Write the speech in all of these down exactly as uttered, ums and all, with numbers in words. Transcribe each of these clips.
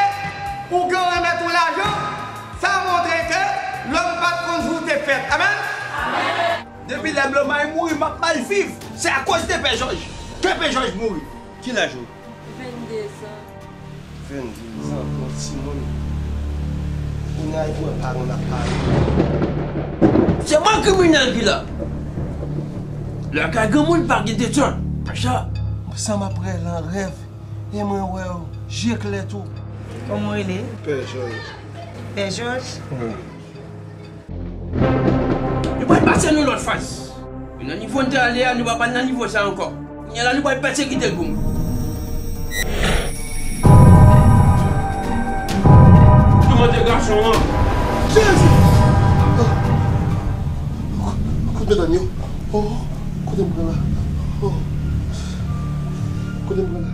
Paske ou gen yon remèt yon lajan, sa montre ke lòm pa t konn jou te fèt. Amèn? Depi lè Blomay mouri, m ap mal viv. Se akoz de Pè Jòj ke Pè Jòj mouri. Ki laj ou? Vennde zan. Vennde zan, yon timoun. Kounye a, epi wè paran ap pale. Se mwen kriminèl ki la. Lakay granmoun pa gen detant. Pacha. Sa m ap wè lan rèv. E mwen wè w, je klè tou. Kòman w rele? Pè Jòj. Pè Jòj? Wi. Nou pral pase nan lòt faz. Men nan nivo n te ale a, nou pa pral nan nivo sa ankò. Kounye a la, nou pral pèsekite l pou m. Yo mande gason an. Jezi! Ah. Kot medam yo? Oh, kote m pran la? Oh. Kote m pran la?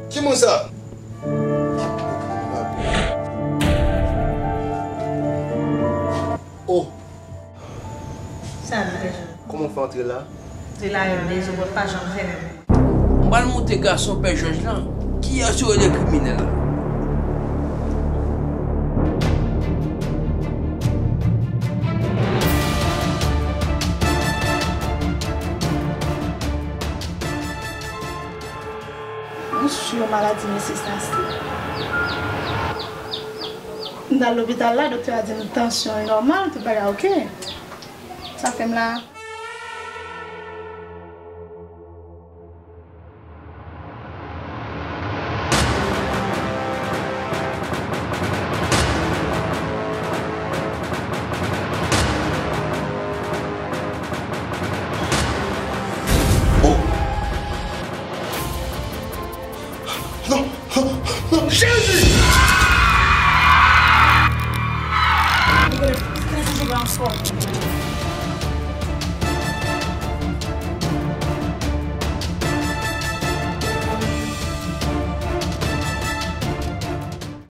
Ki moun sa? Oh. Salut, Pè Jòj. Kòman w fè antre la? Se la yo, dezòd pa janm fèmen. M pral montre gason Pè Jòj lan kiyès yo rele kriminèl la. Mwen sou yon maladi mesye sa se. M t al lopital la, doktè a di m tansyon li nòmal, tout bagay oke. Sa fè m la. Oh. Non, non, non, Jezi!